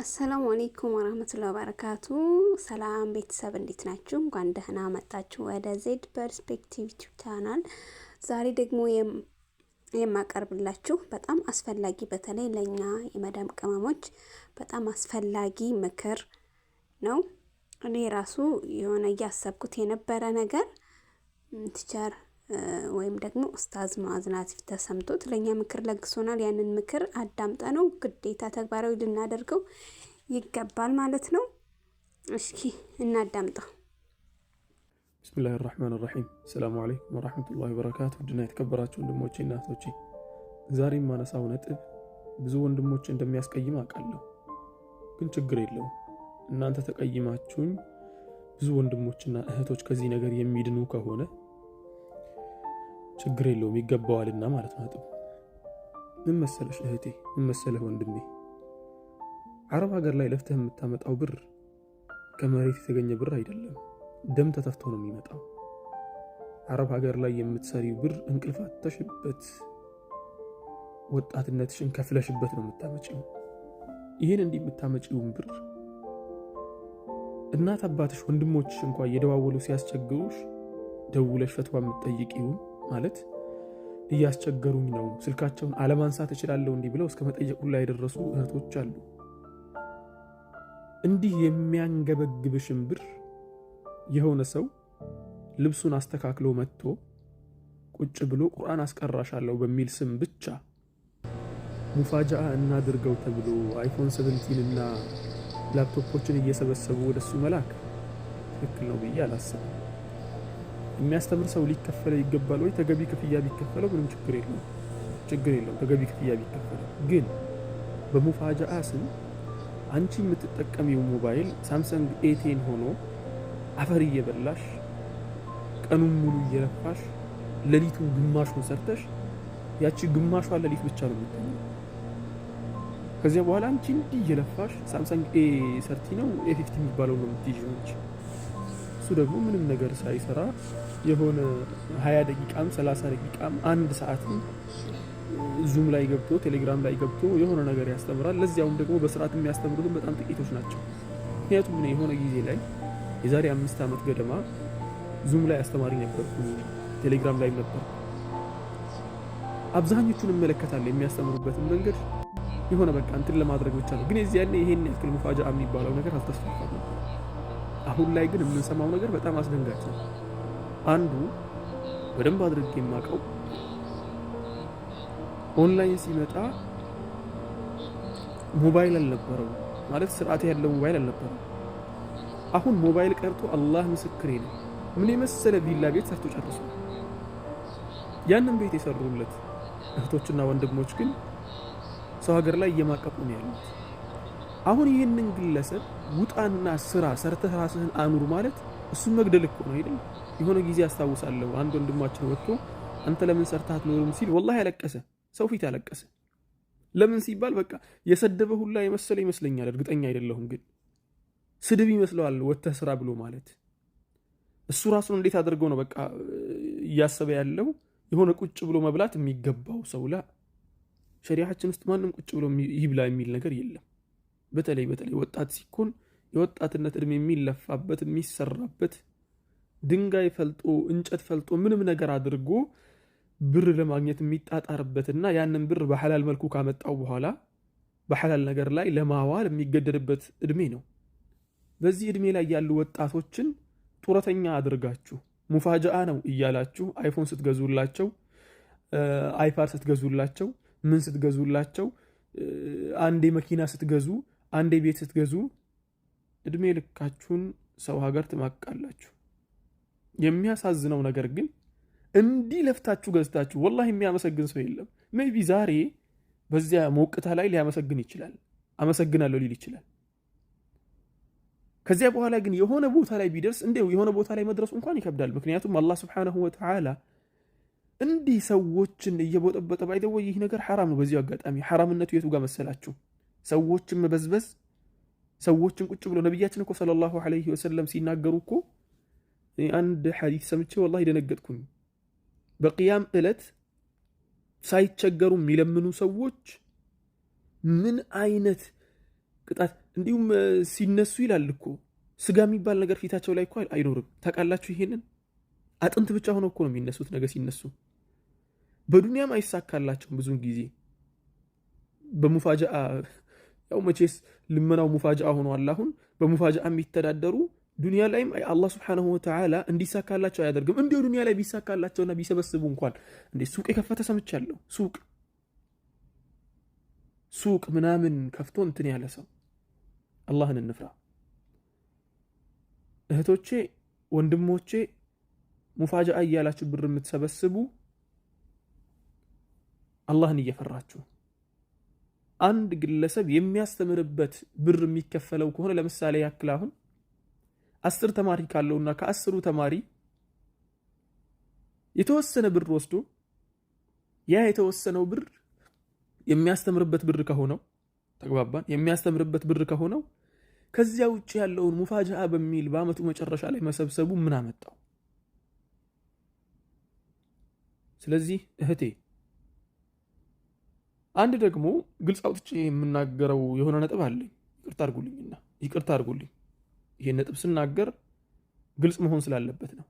السلام عليكم ورحمة الله وبركاته። ሰላም ቤተሰብ እንዴት ናችሁ? እንኳን ደህና መጣችሁ ወደ ዜድ Perspective YouTube channel። ዛሬ ደግሞ የማቀርብላችሁ በጣም አስፈላጊ፣ በተለይ ለእኛ የመዳም ቅመሞች በጣም አስፈላጊ ምክር ነው። እኔ ራሱ የሆነ እያሰብኩት የነበረ ነገር teacher ወይም ደግሞ ኡስታዝ ሙአዝ ናዚፍ ተሰምቶት ለእኛ ምክር ለግሶናል። ያንን ምክር አዳምጠነው ግዴታ ተግባራዊ ልናደርገው ይገባል ማለት ነው። እስኪ እናዳምጠው። بسم الله الرحمن الرحيم። السلام عليكم ورحمة الله وبركاته። ውድና የተከበራችሁ ወንድሞቼ እና እህቶቼ፣ ዛሬ የማነሳው ነጥብ ብዙ ወንድሞች እንደሚያስቀይም አውቃለሁ፣ ግን ችግር የለውም። እናንተ ተቀይማችሁኝ ብዙ ወንድሞችና እህቶች ከዚህ ነገር የሚድኑ ከሆነ ችግር የለውም፣ ይገባዋልና ማለት ነው። ነጥቡ ምን መሰለሽ እህቴ፣ ምን መሰለህ ወንድሜ፣ አረብ ሀገር ላይ ለፍተህ የምታመጣው ብር ከመሬት የተገኘ ብር አይደለም። ደም ተተፍቶ ነው የሚመጣው። አረብ ሀገር ላይ የምትሰሪው ብር እንቅልፍ አጥተሽበት ወጣትነትሽን ከፍለሽበት ነው የምታመጪው። ይህን እንዲህ የምታመጪውን ብር እናት አባትሽ፣ ወንድሞችሽ እንኳ እየደዋወሉ ሲያስቸግሩሽ ደውለሽ ፈትዋ የምትጠይቂውን፣ ማለት እያስቸገሩኝ ነው፣ ስልካቸውን አለማንሳት እችላለሁ እንዲህ ብለው እስከ መጠየቅ ሁላ የደረሱ እህቶች አሉ። እንዲህ የሚያንገበግብሽን ብር የሆነ ሰው ልብሱን አስተካክሎ መጥቶ ቁጭ ብሎ ቁርአን አስቀራሻለሁ በሚል ስም ብቻ مفاجأة እናድርገው ተብሎ iPhone 17 እና ላፕቶፖችን እየሰበሰቡ ወደሱ መላክ ትክክል ነው ብዬ አላስብም። የሚያስተምር ሰው ሊከፈለው ይገባል ወይ? ተገቢ ክፍያ ቢከፈለው ምንም ችግር የለውም፣ ችግር የለውም። ተገቢ ክፍያ ቢከፈለው ግን በ مفاجأة ስም አንቺ የምትጠቀሚው ሞባይል Samsung A10 ሆኖ አፈር እየበላሽ፣ ቀኑን ሙሉ እየለፋሽ፣ ሌሊቱን ግማሹን ሰርተሽ ያቺ ግማሿ ሌሊት ብቻ ነው የምትተኛው። ከዚያ በኋላ አንቺ እንዲህ እየለፋሽ Samsung A30 ነው A50 የሚባለው ነው የምትይዥው አንቺ። እሱ ደግሞ ምንም ነገር ሳይሰራ የሆነ 20 ደቂቃም 30 ደቂቃም አንድ ሰዓትም Zoom ላይ ገብቶ፣ ቴሌግራም ላይ ገብቶ የሆነ ነገር ያስተምራል። ለዚያውም ደግሞ በስርዓት የሚያስተምሩትን በጣም ጥቂቶች ናቸው። ምክንያቱም እኔ የሆነ ጊዜ ላይ የዛሬ 5 ዓመት ገደማ Zoom ላይ አስተማሪ ነበርኩ፣ ቴሌግራም ላይ ነበርኩ። አብዛኞቹን እመለከታለሁ። የሚያስተምሩበትን መንገድ የሆነ በቃ እንትን ለማድረግ ብቻ ነው። ግን የዚያኔ ይሄን ያክል مفاجأة የሚባለው ነገር አልተስፋፋም ነበር። አሁን ላይ ግን የምንሰማው ነገር በጣም አስደንጋጭ ነው። አንዱ በደንብ አድርጌ የማውቀው ኦንላይን ሲመጣ ሞባይል አልነበረው፣ ማለት ስርዓት ያለው ሞባይል አልነበረው። አሁን ሞባይል ቀርቶ፣ አላህ ምስክሬ ነው፣ ምን የመሰለ ቪላ ቤት ሰርቶ ጨርሷል። ያንን ቤት የሰሩለት እህቶችና ወንድሞች ግን ሰው ሀገር ላይ እየማቀቁ ነው ያሉት። አሁን ይህንን ግለሰብ ውጣና ስራ ሰርተህ ራስህን አኑር ማለት እሱን መግደል እኮ ነው፣ አይደል? የሆነ ጊዜ አስታውሳለሁ፣ አንድ ወንድማችን ወጥቶ አንተ ለምን ሰርተህ አትኖርም ሲል والله ያለቀሰ፣ ሰው ፊት ያለቀሰ። ለምን ሲባል በቃ የሰደበ ሁላ የመሰለ ይመስለኛል፣ እርግጠኛ አይደለሁም፣ ግን ስድብ ይመስለዋል ወጥተህ ስራ ብሎ ማለት። እሱ ራሱን እንዴት አድርገው ነው በቃ እያሰበ ያለው? የሆነ ቁጭ ብሎ መብላት የሚገባው ሰው ላ ሸሪዓችን ውስጥ ማንም ቁጭ ብሎ ይብላ የሚል ነገር የለም። በተለይ በተለይ ወጣት ሲኮን የወጣትነት እድሜ የሚለፋበት፣ የሚሰራበት፣ ድንጋይ ፈልጦ፣ እንጨት ፈልጦ፣ ምንም ነገር አድርጎ ብር ለማግኘት የሚጣጣርበትና ያንን ብር በሐላል መልኩ ካመጣው በኋላ በሐላል ነገር ላይ ለማዋል የሚገደድበት እድሜ ነው። በዚህ እድሜ ላይ ያሉ ወጣቶችን ጡረተኛ አድርጋችሁ مفاجأة ነው እያላችሁ iPhone ስትገዙላቸው፣ iPad ስትገዙላቸው፣ ምን ስትገዙላቸው፣ አንዴ መኪና ስትገዙ፣ አንዴ ቤት ስትገዙ እድሜ ልካችሁን ሰው ሀገር ትማቅቃላችሁ። የሚያሳዝነው ነገር ግን እንዲህ ለፍታችሁ ገዝታችሁ والله የሚያመሰግን ሰው የለም። Maybe ዛሬ በዚያ ሞቅታ ላይ ሊያመሰግን ይችላል፣ አመሰግናለሁ ሊል ይችላል። ከዚያ በኋላ ግን የሆነ ቦታ ላይ ቢደርስ፣ እንዲያው የሆነ ቦታ ላይ መድረሱ እንኳን ይከብዳል። ምክንያቱም አላህ سبحانه وتعالى እንዲህ ሰዎችን እየቦጠበጠ፣ by the way ይህ ነገር ሐራም ነው። በዚሁ አጋጣሚ ሐራምነቱ የቱ ጋር መሰላችሁ? ሰዎችን መበዝበዝ፣ ሰዎችን ቁጭ ብሎ ነቢያችን እኮ صلى الله عليه وسلم ሲናገሩ እኮ አንድ ሐዲስ ሰምቼ والله ደነገጥኩኝ። በቅያም ዕለት ሳይቸገሩ የሚለምኑ ሰዎች ምን አይነት ቅጣት እንዲሁም ሲነሱ ይላል እኮ ስጋ የሚባል ነገር ፊታቸው ላይ እኮ አይኖርም። ታውቃላችሁ ይሄንን አጥንት ብቻ ሆነው እኮ ነው የሚነሱት ነገ ሲነሱ። በዱንያም አይሳካላቸውም ብዙን ጊዜ በሙፋጃአ፣ ያው መቼስ ልመናው ሙፋጃአ ሆኗል። አሁን በሙፋጃአ የሚተዳደሩ ዱንያ ላይም አላህ ሱብሓነሁ ወተዓላ እንዲሳካላቸው አያደርግም። እንዲሁ ዱንያ ላይ ቢሳካላቸውና ቢሰበስቡ እንኳን እንዴ ሱቅ የከፈተ ሰምቻለሁ። ሱቅ ምናምን ከፍቶ እንትን ያለ ሰው። አላህን እንፍራ እህቶቼ፣ ወንድሞቼ፣ ሙፋጃአ እያላችሁ ብር የምትሰበስቡ አላህን እየፈራችሁ አንድ ግለሰብ የሚያስተምርበት ብር የሚከፈለው ከሆነ፣ ለምሳሌ ያክል አሁን 10 ተማሪ ካለውና ከ10ሩ ተማሪ የተወሰነ ብር ወስዶ ያ የተወሰነው ብር የሚያስተምርበት ብር ከሆነው፣ ተግባባን፣ የሚያስተምርበት ብር ከሆነው ከዚያ ውጭ ያለውን ሙፋጃአ በሚል በአመቱ መጨረሻ ላይ መሰብሰቡ ምን አመጣው? ስለዚህ እህቴ፣ አንድ ደግሞ ግልጽ አውጥቼ የምናገረው የሆነ ነጥብ አለኝ። ይቅርታ አድርጉልኝና ይቅርታ አድርጉልኝ። ይሄን ነጥብ ስናገር ግልጽ መሆን ስላለበት ነው።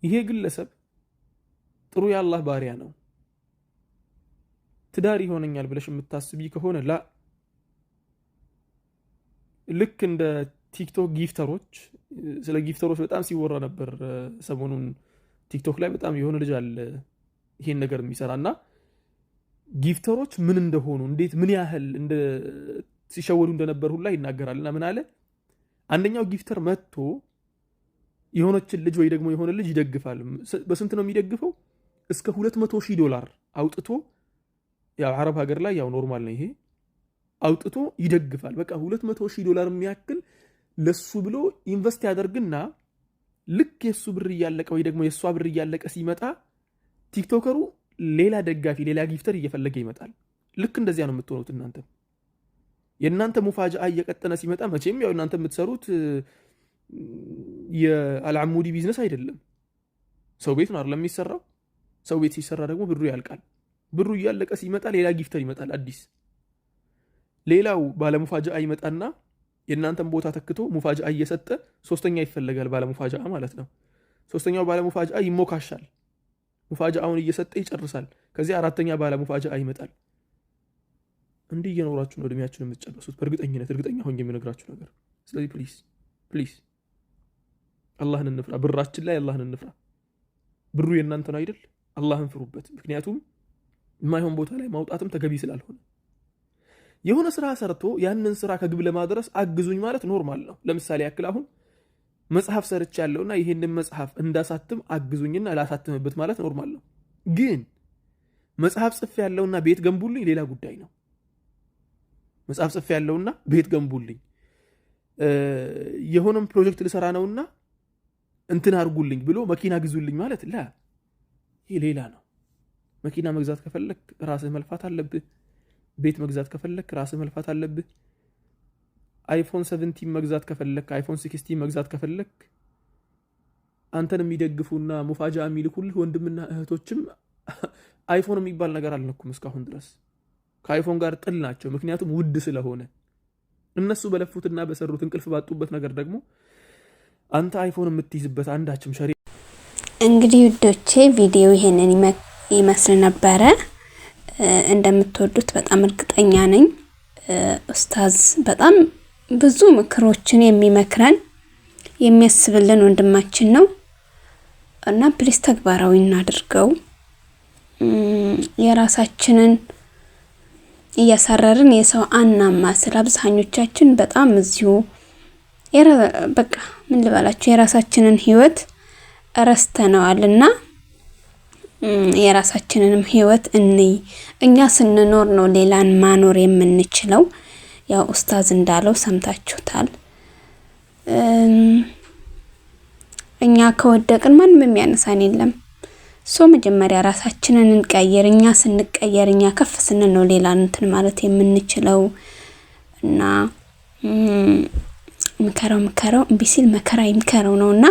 ይሄ ግለሰብ ጥሩ የአላህ ባሪያ ነው። ትዳር ይሆነኛል ብለሽ የምታስቢ ከሆነ ላ፣ ልክ እንደ ቲክቶክ gifter ኦች፣ ስለ gifter ኦች በጣም ሲወራ ነበር ሰሞኑን ቲክቶክ ላይ፣ በጣም የሆነ ልጅ አለ ይሄን ነገር የሚሰራ እና gifter ኦች ምን እንደሆኑ፣ እንዴት ምን ያህል እንደ ሲሸወዱ እንደነበር ሁላ ይናገራል። እና ምን አለ፣ አንደኛው gifter መጥቶ የሆነችን ልጅ ወይ ደግሞ የሆነ ልጅ ይደግፋል። በስንት ነው የሚደግፈው? እስከ 200,000 ዶላር አውጥቶ፣ ያው አረብ ሀገር ላይ ያው normal ነው ይሄ፣ አውጥቶ ይደግፋል። በቃ 200,000 ዶላር የሚያክል ለሱ ብሎ invest ያደርግና ልክ የእሱ ብር እያለቀ ወይ ደግሞ የእሷ ብር እያለቀ ሲመጣ ቲክቶከሩ ሌላ ደጋፊ፣ ሌላ gifter እየፈለገ ይመጣል። ልክ እንደዚያ ነው የምትሆኑት እናንተ። የእናንተ ሙፋጃአ እየቀጠነ ሲመጣ መቼም ያው እናንተ የምትሰሩት የአልዓሙዲ ቢዝነስ አይደለም። ሰው ቤት ነው አይደለም የሚሰራው። ሰው ቤት ሲሰራ ደግሞ ብሩ ያልቃል። ብሩ እያለቀ ሲመጣ ሌላ gifter ይመጣል አዲስ። ሌላው ባለሙፋጃአ ይመጣና የእናንተን ቦታ ተክቶ ሙፋጃአ እየሰጠ ሶስተኛ ይፈለጋል፣ ባለሙፋጃአ ማለት ነው። ሶስተኛው ባለሙፋጃአ ይሞካሻል። ሙፋጃአውን እየሰጠ ይጨርሳል። ከዚያ አራተኛ ባለሙፋጃአ ይመጣል። እንዲህ እየኖራችሁ ነው እድሜያችሁን የምትጨርሱት። በእርግጠኝነት፣ እርግጠኛ ሆኜ የምነግራችሁ ነገር። ስለዚህ please, please አላህን እንፍራ። ብራችን ላይ አላህን እንፍራ። ብሩ የእናንተ ነው አይደል? አላህን ፍሩበት። ምክንያቱም የማይሆን ቦታ ላይ ማውጣትም ተገቢ ስላልሆነ፣ የሆነ ስራ ሰርቶ ያንን ስራ ከግብ ለማድረስ አግዙኝ ማለት normal ነው። ለምሳሌ ያክል አሁን መጽሐፍ ሰርቻለሁና ይሄንን መጽሐፍ እንዳሳትም አግዙኝና ላሳትምበት ማለት normal ነው። ግን መጽሐፍ ጽፌያለሁና ቤት ገንቡልኝ ሌላ ጉዳይ ነው። መጽሐፍ ጽፌያለሁና ቤት ገንቡልኝ፣ የሆነም ፕሮጀክት ልሰራ ነውና እንትን አድርጉልኝ ብሎ መኪና ግዙልኝ ማለት ላ፣ ይህ ሌላ ነው። መኪና መግዛት ከፈለክ ራስህ መልፋት አለብህ። ቤት መግዛት ከፈለክ ራስህ መልፋት አለብህ። iPhone 17 መግዛት ከፈለክ፣ iPhone 16 መግዛት ከፈለክ አንተን የሚደግፉና ሙፋጃ የሚልኩልህ ወንድምና እህቶችም iPhone የሚባል ነገር አልነኩም እስካሁን ድረስ። ከ iPhone ጋር ጥል ናቸው። ምክንያቱም ውድ ስለሆነ። እነሱ በለፉትና በሰሩት፣ እንቅልፍ ባጡበት ነገር ደግሞ አንተ iPhone የምትይዝበት አንዳችም ሸሪ እንግዲህ ውዶቼ ቪዲዮ ይሄንን ይመስል ነበረ። እንደምትወዱት በጣም እርግጠኛ ነኝ። ኡስታዝ በጣም ብዙ ምክሮችን የሚመክረን፣ የሚያስብልን ወንድማችን ነው እና please ተግባራዊ እናድርገው። የራሳችንን እያሳረርን የሰው አናማስል። አብዛኞቻችን በጣም እዚሁ በቃ ምን ልበላችሁ፣ የራሳችንን ህይወት ረስተነዋል እና የራሳችንንም ህይወት እንይ። እኛ ስንኖር ነው ሌላን ማኖር የምንችለው። ያው ኡስታዝ እንዳለው ሰምታችሁታል። እኛ ከወደቅን ማንም የሚያነሳን የለም። So መጀመሪያ ራሳችንን እንቀይር። እኛ ስንቀየር፣ እኛ ከፍ ስንል ነው ሌላን እንትን ማለት የምንችለው እና ምከረው ምከረው እምቢ ሲል መከራ ይምከረው ነው እና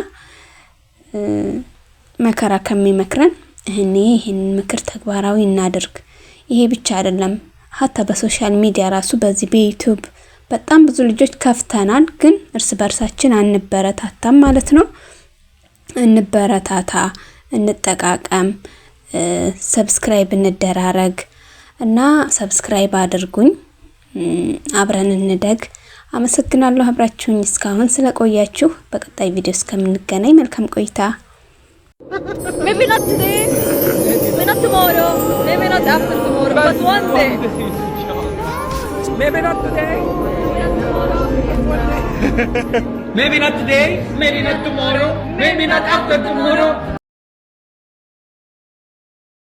መከራ ከሚመክረን እኔ ይህንን ምክር ተግባራዊ እናድርግ። ይሄ ብቻ አይደለም፣ ሀታ በ social media ራሱ በዚህ በ YouTube በጣም ብዙ ልጆች ከፍተናል፣ ግን እርስ በርሳችን አንበረታታም ማለት ነው። እንበረታታ፣ እንጠቃቀም፣ subscribe እንደራረግ እና subscribe አድርጉኝ፣ አብረን እንደግ። አመሰግናለሁ አብራችሁኝ እስካሁን ስለቆያችሁ። በቀጣይ ቪዲዮ እስከምንገናኝ መልካም ቆይታ። Maybe not today, maybe not tomorrow, maybe not after tomorrow, but one day. Maybe not today. Maybe not today. Maybe not tomorrow. Maybe not after tomorrow.